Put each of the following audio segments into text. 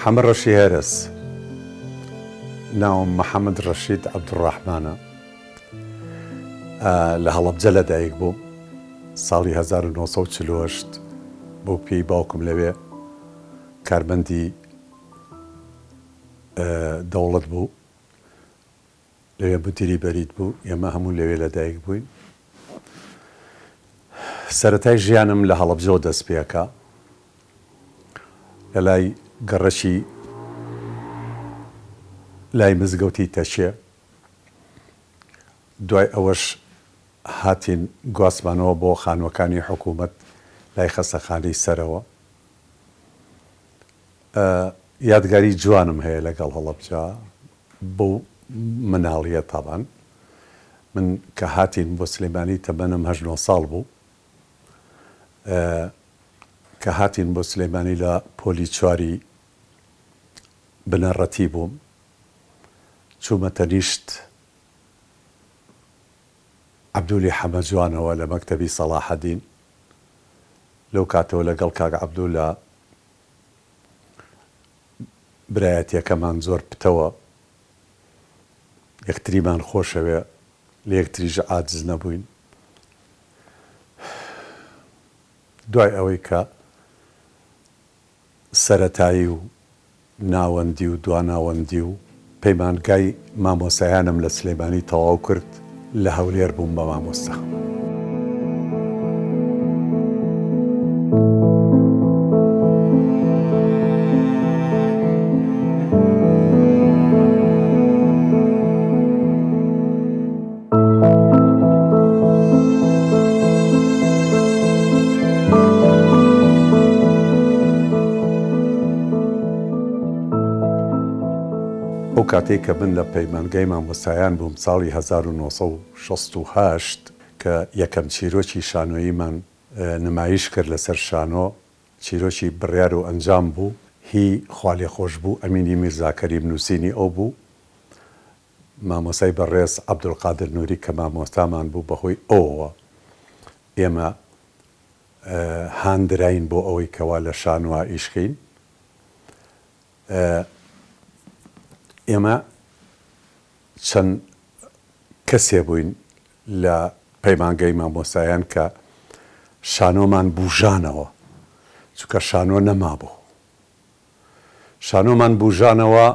حەمە ڕەشی هەرەس، ناوم محەمەد ڕەشید عەبدولڕەحمانە، لە هەڵەبجە لەدایک بووم، ساڵی 1948 بەو پێی باوکم لەوێ کارمەندی دەوڵەت بوو، لەوێ مودیری بەرید بوو، ئێمە هەموو لەوێ لەدایک بووین. سەرەتای ژیانم لە هەڵەبجەوە دەست پێکا، لە لای گەڕەکی لای مزگەوتی تەکێ. دوای ئەوەش هاتین گواستمانەوە بۆ خانووەکانی حکوومەت لای خەستەخانەی سەرەوە. یادگاری جوانم هەیە لەگەڵ هەڵەبجە. بەو مناڵیە تەبعەن من کە هاتین بۆ سلێمانی تەمەنم هەشت نۆ ساڵ بوو کە هاتین بۆ سلێمانی لە پۆلی چواری بنەڕەتی بووم چوومە تەنیشت عەبدولی حەمە جوانەوە لە مەکتەبی سەڵاحەدین لەو کاتەوە لەگەڵ کاک عەبدولە برایەتیەکەمان زۆر پتەوە یەکتریمان خۆشەوێ لە یەکتریش عاجز نەبووین دوای ئەوەی کە سەرەتایی و ناوەندی و دواناوەندی و پەیمانگای مامۆستایانم لە سلێمانی تەواو کرد، لە هەولێر بووم بە مامۆستا. ئەو کاتەی کە من لە پەیمانگای مامۆستایان بووم ساڵی 1968 کە یەکەم چیرۆکی شانۆییمان نمایش کرد لەسەر شانۆ، چیرۆکی بڕیار و ئەنجام بوو، هی خوالێخۆشبوو ئەمینی میرزا کەریم نووسینی ئەو بوو، مامۆستای بەڕێز عەبدولقادر نوری کە مامۆستامان بوو بەهۆی ئەوەوە ئێمە هاندراین بۆ ئەوەی کەوا لە شانۆا ئیش کەین. ئێمە چەند کەسێ بووین لە پەیمانگەی مامۆستایان کە شانۆمان بوژانەوە، چونکە شانۆ نەمابوو. شانۆمان بوژانەوە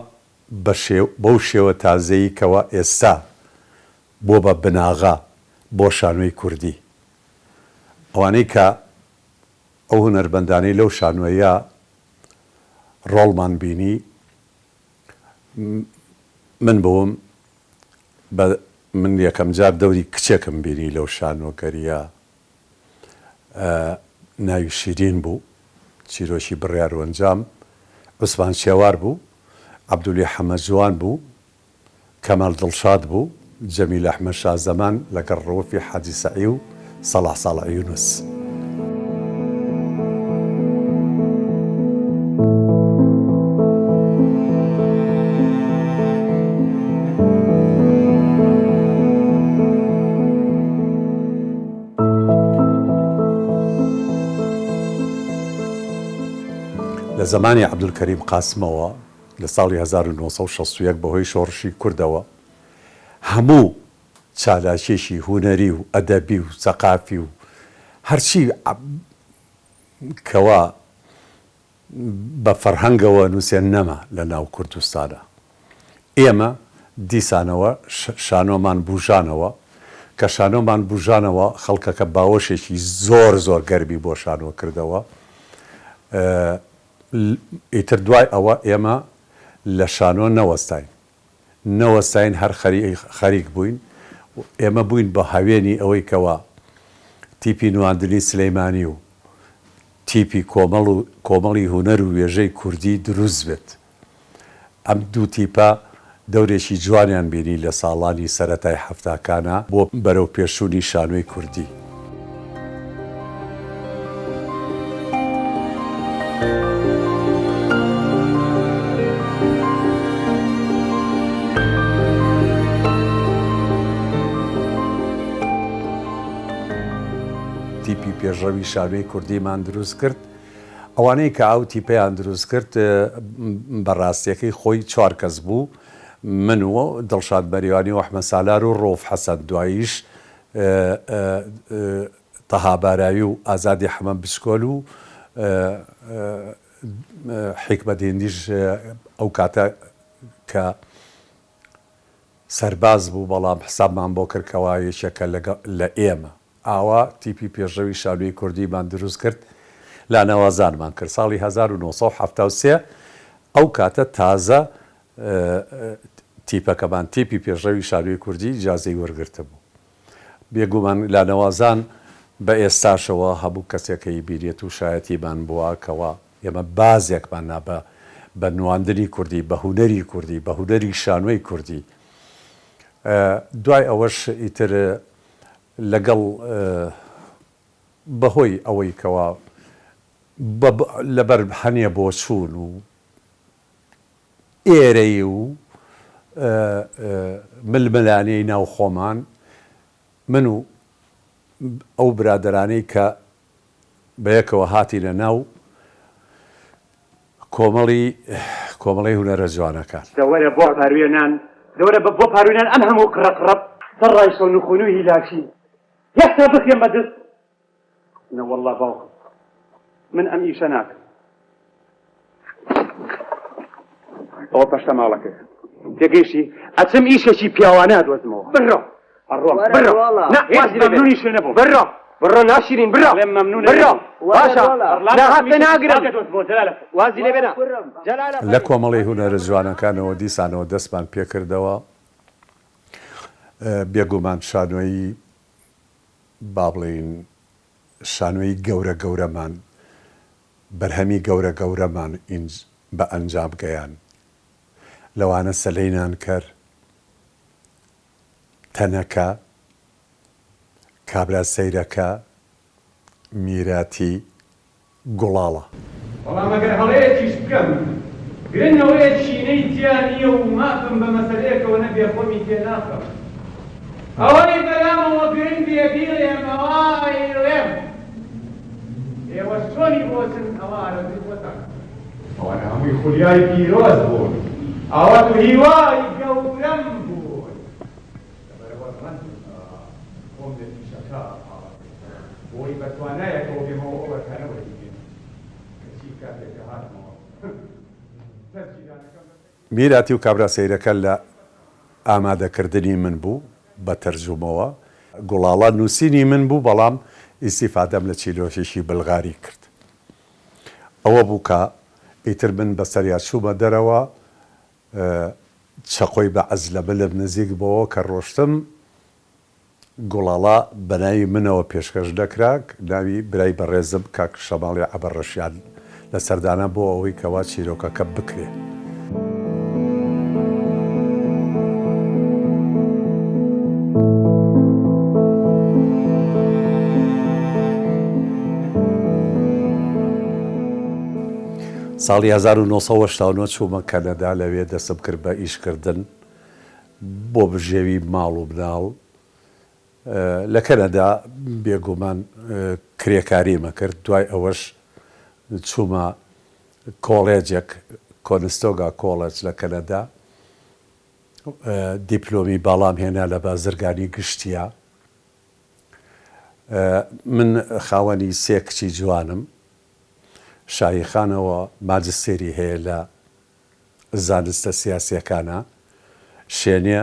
بەو شێوە تازەی کەوا ئێستا بووە بە بناغە بۆ شانۆی کوردی. ئەوانەی کە ئەو هونەرمەندانەی لەو شانۆیە ڕۆڵمان بینی من بووم بە من یەکەم جار دەوری کچێکم بینی لەو شانۆگەرییە ناوی شیرین بوو، چیرۆکی بڕیار و ئەنجام، عوسمان چێوار بوو، عەبدولی حەمە جوان بوو، کەمال دڵشاد بوو، جەمیل ئەحمەد شازەمان لەگەڵ ڕەوفی حاجی سەعی و سەڵاح ساڵح یونس. لە زەمانی عەبدولکەریم قاسمەوە لە ساڵی 1961 بەهۆی شۆڕشی کوردەوە هەموو چالاکیەکی هونەری و ئەدەبی و سەقافی و هەرچی کەوا بە فەرهەنگەوە نووسێ نەما لە ناو کوردستانا. ئێمە دیسانەوە شانۆمان بووژانەوە، کە شانۆمان بووژانەوە خەڵکەکە باوەشێکی زۆر زۆر گەرمی بۆ شانۆ کردەوە. ئیتر دوای ئەوە ئێمە لە شانۆ نەوەستاین. نەوەستاین هەر خەریک بووین. ئێمە بووین بە هەوێنی ئەوەی کەوا تیپی نواندنی سلەیمانی و تیپی کۆمەڵ و کۆمەڵی هونەر و وێژەی کوردی دروست بێت. ئەم دوو تیپە دەورێکی جوانیان بینی لە ساڵانی سەرەتای حەفتاکانا بۆ بەرەوپێشچوونی شانۆی کوردی. تیپی پێشڕەوی شانۆی کوردیمان دروست کرد. ئەوانەی کە ئەو تیپەیان دروست کرد بە ڕاستیەکەی خۆی چوار کەس بوو، من و دڵشاد مەریوانی و ئەحمەد سالار و ڕەوف حەسەن، دواییش تەها باراوی و ئازادی حەمە بچکۆل و حیکمەت هیندیش ئەو کاتە کە سەرباز بوو، بەڵام حسابمان بۆ کرد کەوا یەکێکە لە ئێمە. ئاوا تیپی پێشڕەوی شانۆی کوردیمان دروست کرد، لانەوازانمان کرد ساڵی 1973، ئەو کاتە تازە تیپەکەمان، تیپی پێشڕەوی شانۆی کوردی ئیجازەی وەرگرتبوو. بێگومان لانەوازان بە ئێستاشەوە هەموو کەسێک ئەیبینێت و شایەتیمان بووە کەوا ئێمە بازێکمان نا بە بە نواندنی کوردی، بە هونەری کوردی، بە هونەری شانۆی کوردی. دوای ئەوەش ئیتر لەگەڵ بەهۆی ئەوەی کەوا بە لەبەر هەنێ بۆچوون و ئێرەیی و ململانێی ناو خۆمان، من و ئەو برادەرانەی کە بەیەکەوە هاتینە ناو کۆمەڵی کۆمەڵەی هونەرە جوانەکان. دە وەرە بۆ پارووێ نان، دە وەرە بۆ پارووێ نان ئەم هەموو قڕە قڕە. سەر ڕایشە و نوخونوی هیلاکی هێشتا بخرێم بە دز. نەوەڵڵا باوکم من ئەم ئیشە ناکەم. ئەوە پەشتە ماڵەکەیە تێگەیشتی ئەچم ئیشێکی پیاوانە ئەدۆزمەوە. بڕۆ ئەڕۆم بڕۆ نا هیچ مەمنونی شوێ نەبووم. بڕۆ بڕۆ ناشیرین بڕۆ بڕۆ باشە نا هەفتە ناگرم وازی لێ بێنە. لە کۆمەڵەی هونەرە جوانەکانەوە دیسانەوە دەستمان پێکردەوە، بێگومان شانۆیی با بڵێین شانۆیی گەورە گەورەمان، بەرهەمی گەورە گەورەمان بە ئەنجام گەیاند، لەوانە سەلەی نانکەر، تەنەکە، کابرا سەیرەکە، میراتی، گوڵاڵە. بەڵام ئەگەر هەڵەیەکیش بکەم، گرنگ ئەوەیە کینەی تیا نییە و مافم بە مەسەلەیەکەوە نەبێ خۆمی تێ ناخەم. ئەوەی بەلامەوە گرنگ بێ بیڵێم ئەوا ئەیڵێم. ئێوەش چۆنی بۆچن ئەوە ئارەزووی خۆتانە. ئەوانە هەمووی خولیای پیرۆز بوون، ئاوات و هیوای گەورەم بوون. لەبەرئەوە ڕەنجم دا خۆم لە ئیشەکە ئاڵاکرد بۆی بە توانایەکەوە بێمەوە ئەو ئەرکانە وەریبگرم. کەچی کاتێک کە هاتمەوە تەسجیلانەکەم بە. میراتی و کابرا سەیرەکە لە ئامادەکردنی من بوو بە تەرجومەوە، گوڵاڵە نووسینی من بوو بەڵام ئیستیفادەم لە چیرۆکێکی بلغاری کرد. ئەوە بوو کە ئیتر من بەسەریا چوومە دەرەوە، چەقۆی بەعس لە ملم نزیک بۆوە کە ڕۆشتم گوڵاڵە بە ناوی منەوە پێشکەش نەکرا، ناوی برای بەڕێزم کاک شەماڵی عەبەڕەشیان لەسەر دانا بۆ ئەوەی کەوا چیرۆکەکە بکرێ. ساڵی 1989 چوومە کەنەدا، لەوێ دەستم کرد بە ئیشکردن بۆ بژێوی ماڵ و مناڵ. لە کەنەدا بێگومان کرێکاریم ئەکرد، دوای ئەوەش چوومە کۆڵێجێک، کۆنستۆگا کۆڵێج لە کەنەدا، دیپلۆمی باڵام هێنا لە بازرگانی گشتییە. من خاوەنی سێ کچی جوانم، شاهی خانەوە ماجستێری هەیە لە زانستە سیاسیەکانە، شێنێ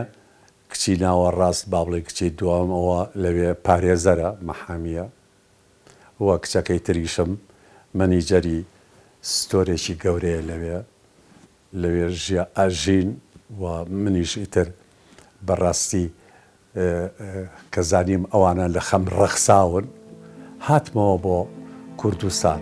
کچی ناوەڕاست با بڵێین کچی دووەم ئەوە لەوێ پارێزەرە، مەحامیە، و کچەکەی تریشم مەنیجەری ستۆرێکی گەورەیە لەوێ لەوێ ژیا ئەژین و منیش ئیتر بە ڕاستی کە زانیم ئەوانە لە خەم ڕەخساون هاتمەوە بۆ کوردستان.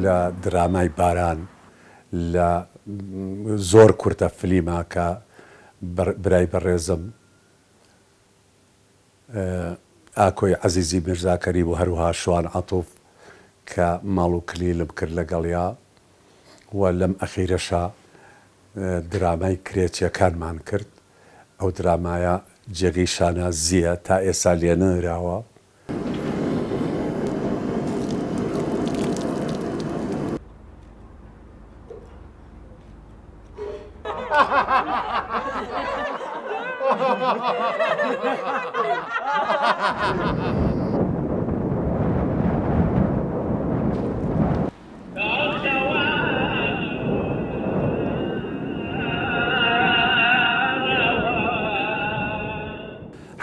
لە درامای باران لە زۆر کورتە فلیمە کە برای بەڕێزم ئاکۆی عەزیزی میرزا کەریم و هەروەها شوان عەتوف کە ماڵ و کلیلم کرد لەگەڵیا و لەم ئەخیرەشا. درامای کرێچیەکانمان کرد، ئەو درامایە جێگەی شانازییە تا ئێستا لێنەنراوە.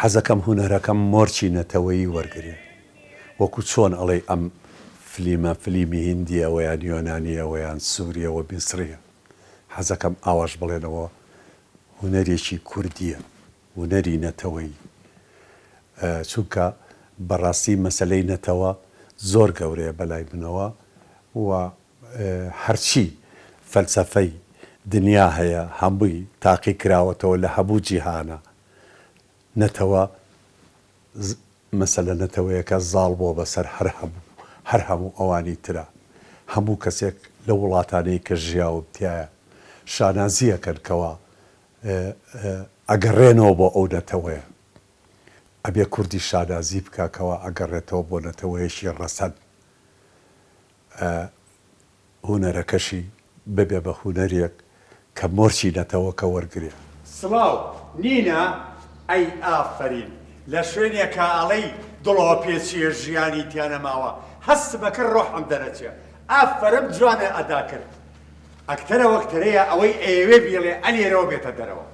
حەزەکەم هونەرەکەم مۆرکی نەتەوەیی وەرگرێ وەکو چۆن ئەڵێی ئەم فلیمە فلیمی هیندیە وەیان یۆنانیە وەیان سوریە وە میسریە حەزەکەم ئاواش بڵێنەوە هونەرێکی کوردیە هونەری نەتەوەیی چونکە بەڕاستی مەسەلەی نەتەوە زۆر گەورەیە بەلای منەوە و هەرچی فەلسەفەی دنیا هەیە هەمووی تاقی کراوەتەوە لە هەموو جیهانە نەتەوە مەسەلە نەتەوەیەکە زاڵ بووە بەسەر هەر هەموو هەر هەموو ئەوانی ترا هەموو کەسێک لەو وڵاتانەی کە ژیاوم تیایا شانازی ئەکەن کەوا ئەگەڕێنەوە بۆ ئەو نەتەوەیە ئەبێ کوردیش شانازی بکا کەوا ئەگەڕێتەوە بۆ نەتەوەیەکی ڕەسەن هونەرەکەشی ببێ بە هونەرێک کە مۆرکی نەتەوەکە وەرگرێ. سڵاو نینا ئەی ئافەرین لە شوێنێکا ئەڵێی دڵۆپێ چیە ژیانی تیا نەماوە هەستم ئەکرد ڕۆحم دەرەچێ ئافەرم جوانە ئەدا کرد ئەکتەرە وەکتەرەیە ئەوەی ئەیەوێ بیڵێ ئەلێرەوە بێتە دەرەوە.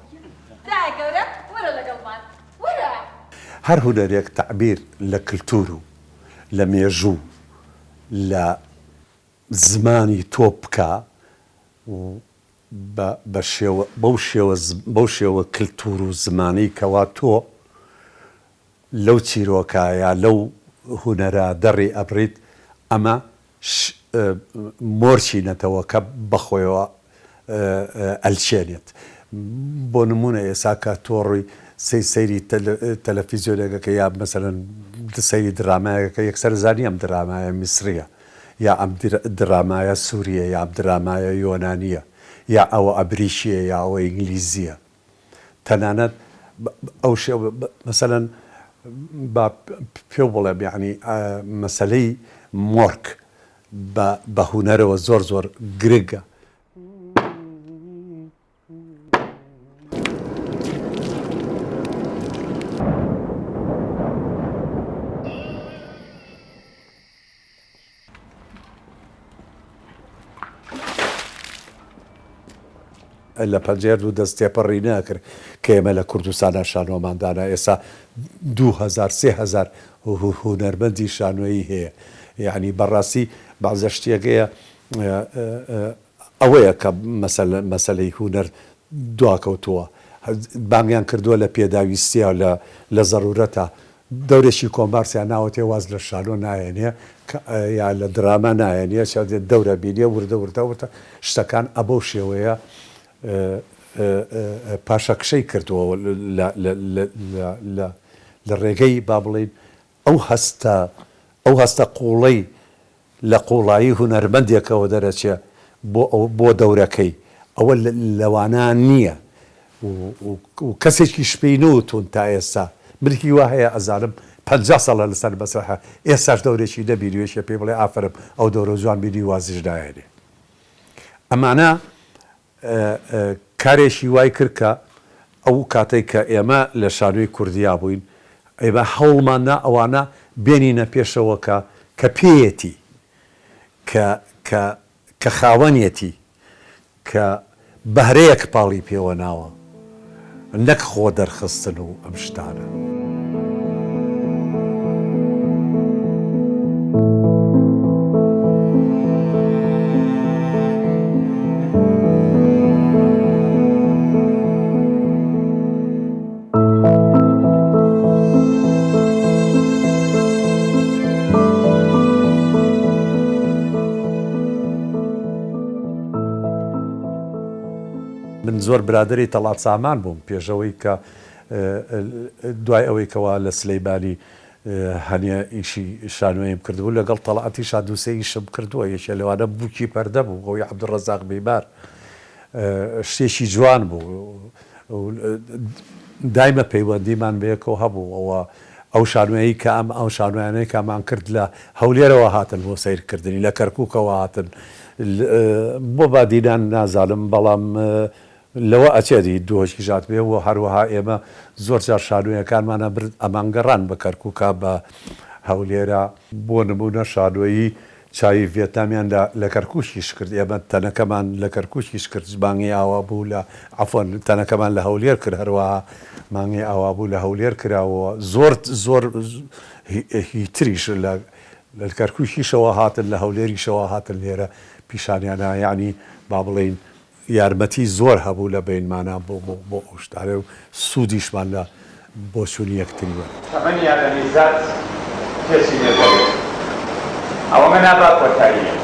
دایە گەورە وەرە لەگەڵمان وەرە. هەر هونەرێک تەعبیر لە کلتور و لە مێژوو لە زمانی تۆ بکا و بە بە شێوە بەو شێوە بەو شێوە کلتور و زمانەی کەوا تۆ لەو چیرۆکە یا لەو هونەرە دەڕی ئەبڕیت ئەمە مۆرکی نەتەوەکە بەخۆیەوە ئەلچێنێت. بۆ نموونە ئێستا کە تۆ ڕووی سەیری تەلەفیزیۆنێک ئەکەی یا مەسەلەن سەیری درامایەک ئەکەی یەکسەر ئەزانی ئەم درامایە میسرییە یا ئەم درامایە سوورییە یا ئەم درامایە یۆنانییە یا ئەوە ئەمریکییە یا ئەوە ئینگلیزییە. تەنانەت ئەو شێوە مەسەلەن با پێو بڵێم یەعنی مەسەلەی مۆرک بە بە هونەرەوە زۆر زۆر گرنگە. لە پەنجەیەر دوو دەست تێپەڕی نەئەکرد کە ئێمە لە کوردستانا شانۆمان دانا ئێستا 2000 3000 هونەرمەندی شانۆیی هەیە یعنی بەڕاستی بەعزە شتێک هەیە ئەوەیە کە مەسەلەی هونەر دواکەوتووە بانگیان کردووە لە پێداویستیا لە لە زەرورەتا دەورێکی کۆمبارسیان ناوەتێ واز لە شانۆ نایەنێ یا لە دراما نایەنێ دەورە بینێ وردە وردە وردە شتەکان ئەبەو شێوەیە پاشەکشەی کردووە لە ڕێگەی با بڵێین ئەو هەستە ئەو هەستە قووڵەی لە قووڵایی هونەرمەندێکەوە دەرەچێ بۆ ئەو بۆ دەورەکەی ئەوە لەوانە نییە و کەسێکیش پێی نەوتوون تا ئێستا من هیوا هەیە ئەزانم 50 ساڵە لەسەر مەسرەحە ئێستاش دەورێکی نەبینیوێکێ پێی بڵێ ئافەرم ئەو دەورە جوان بینی وازیش نایەنێ ئەمانە کارێکی وای کرد کە ئەو کاتەی کە ئێمە لە شانۆی کوردیا بووین ئێمە هەوڵمان نا ئەوانە بێنینە پێشەوە کە کە پێیەتی کە کە کە خاوەنیەتی کە بەهرەیەک پاڵی پێوە ناوە نەک خۆ دەرخستن و ئەم شتانە. من زۆر برادەری تەڵعەت سامان بووم پێش ئەوەی کە دوای ئەوەی کەوا لە سلیمانی هەنێ ئیشی شانۆییم کردبوو لەگەڵ تەڵعەتیشا دوو سێ ئیشم کردووە یەکێ لەوانە بووکی پەردە بوو ئەوی عەبدولڕەزاق بیمار. شتێکی جوان بوو و دایمە پەیوەندیمان بەیەکەوە هەبوو ئەوە ئەو شانۆیەی کە ئەم ئەو شانۆیانەی کەمان کرد لە هەولێرەوە هاتن بۆ سەیرکردنی لە کەرکوکەوە هاتن بۆ بادینان نازانم بەڵام لەوە ئەچێت هی دهۆکیش هاتبێ و هەروەها ئێمە زۆر جار شانۆیەکانمان ئەبرد ئەمانگەڕان بە کەرکوکا بە هەولێرا. بۆ نموونە شانۆیی چاوی ڤێتنامیان لە لە کەرکوکیش کرد، ئێمە تەنەکەمان لە کەرکوکیش کرد، مانگی ئاوا بوو لە عەفوەن تەنەکەمان لە هەولێر کرد، هەروەها مانگی ئاوا بوو لە هەولێر کرا و زۆر زۆر هی تریش لە لە کەرکوکیشەوە هاتن لە هەولێریشەوە هاتن لێرە پیشانیان دا، یەعنی با بڵێین یارمەتی زۆر هەبوو لە بەینمانا بۆ بۆ بۆ ئەو شتانە و سوودیشمان لە بۆچوونی یەکتری وەرگرت. تەمەنی ئادەمیزاد پێچی مێزەرێک ئەوەمە نابا کۆتاییە.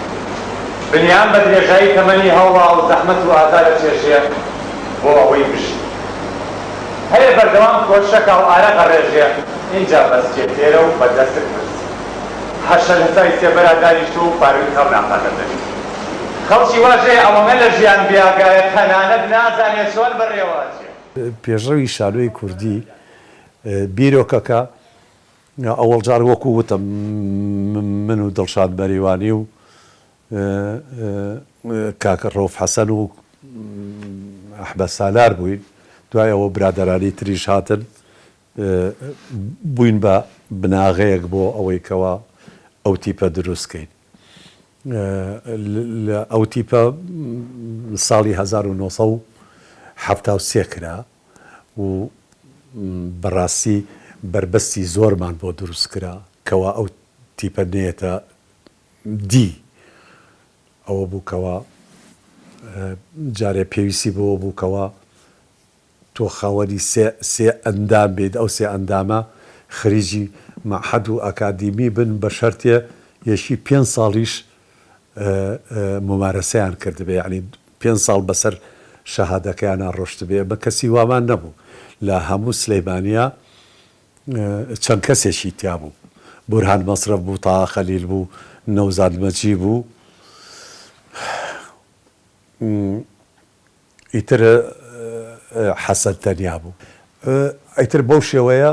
بنیام بە درێژایی تەمەنی هەوڵا و زەحمەت و ئازار ئەچێژێ بۆ ئەوەی بژی. هەیە بەردەوام کۆشەکا و ئارەق ئەڕێژێ ئینجا بەسکێ تێرە و بە دەسک برسی. هەشە لە سای سێبەرا دانیشتووە و پارووی خەم ناخاتە دەمی. خەڵکی واش هەیە ئەوەنە لە ژیان بێئاگایە تەنانەت نازانێ چۆن بەڕێوە ئەچێ. پێشڕەوی شانۆی کوردی بیرۆکەکە ئەوەڵ جار وەکو وتم من و دڵشاد مەریوانی و کاک ڕەوف حەسەن و ئەحمەد سالار بووین دوای ئەوە برادەرانی تریش هاتن بووین بە بناغەیەک بۆ ئەوەی کەوا ئەو تیپە دروست کەین. لە ئەو تیپە ساڵی 1973 کرا و بەڕاستی بەربەستی زۆرمان بۆ دروست کرا کەوا ئەو تیپە نەیەتە دی. ئەوە بوو کەوا جارێ پێویستی بەوە بوو کەوا تۆ خاوەنی سێ سێ ئەندام بیت ئەو سێ ئەندامە خریجی مەعهەد و ئەکادیمی بن بە شەرتێ یەکی پێنج ساڵیش مومارەسەیان کردبێ یەعنی پێنج ساڵ بەسەر شەهادەکەیانا ڕۆشتبێ ئێمە کەسی وامان نەبوو لە هەموو سلەیمانیا چەند کەسێکی تیا بوو بورهان مەسرەف بوو تاها خەلیل بوو نەوزاد مەجی بوو ئیتر حەسەن تەنیا بوو. ئیتر بەو شێوەیە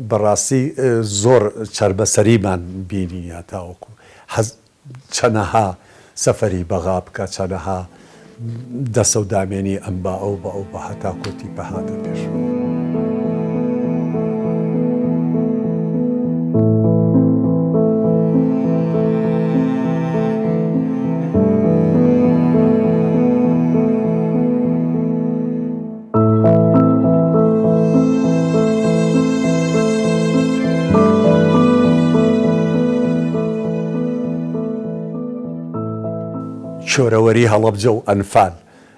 بەڕاستی زۆر چەرمەسەریمان بینی تاوەکو حەز چەنەها سەفەری بەغا بکە چەنەها دەسە و دامێنی ئەم بە ئەو بە ئەو بە هەتاکۆ تیپە هاتە پێش. چۆرەوەری هەڵەبجە و ئەنفال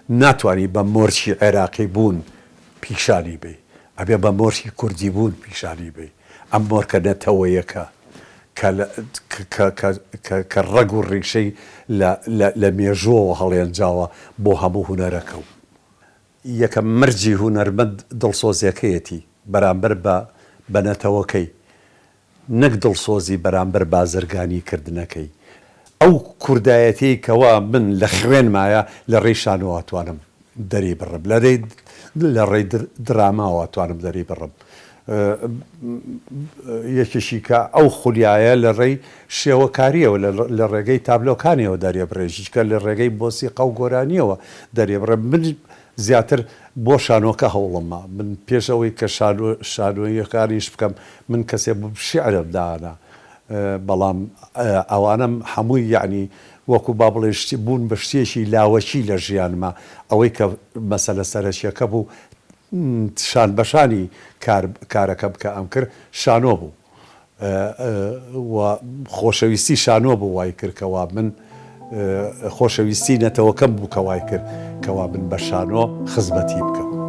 ناتوانی بە مۆرکی عێراقی بوون پیشانی بەی ئەبێ بە مۆرکی کوردی بوون پیشانی بەی ئەم مۆرکە نەتەوەیەکە کە کە ڕەگ و ڕیشەی لە لە مێژووەوە هەڵێنجاوە بۆ هەموو هونەرەکە و یەکەم مەرجی هونەرمەند دڵسۆزیەکەیەتی بەرامبەر بە بە نەتەوەکەی نەک دڵسۆزی بەرامبەر بازرگانی کردنەکەی. ئەو کوردایەتیەی کەوا من لە خوێنمایە لە ڕێی شانۆوە ئەتوانم دەری بڕم، لە رێی لە ڕێی دراماوە ئەتوانم دەری بڕم. یەکێکی کە ئەو خولیایە لە ڕێی شێوەکاریەوە لە ڕێگەی تابلۆکانیەوە دەریبڕێ، یەکێکی لە ڕێگەی مۆسیقا و گۆرانیەوە دەریبڕێ. من زیاتر بۆ شانۆکە هەوڵم ما. من پێش ئەوەی کە شانۆ شانۆییەکانیش بکەم من کەسێ بووم شیعرم دانا. بەڵام ئەوانەم هەمووی یەعنی وەکو با بڵێین شتی بوون بە شتێکی لاوەکی لە ژیانما. ئەوەی کە مەسەلە سەرەکیەکە بوو شان بەشانی کار کارەکەم کە ئەمکرد شانۆ بوو. و خۆشەویستی شانۆ بوو وای کرد کەوا من خۆشەویستی نەتەوەکەم بوو کە وای کرد کەوا من بە شانۆ خزمەتی بکەم.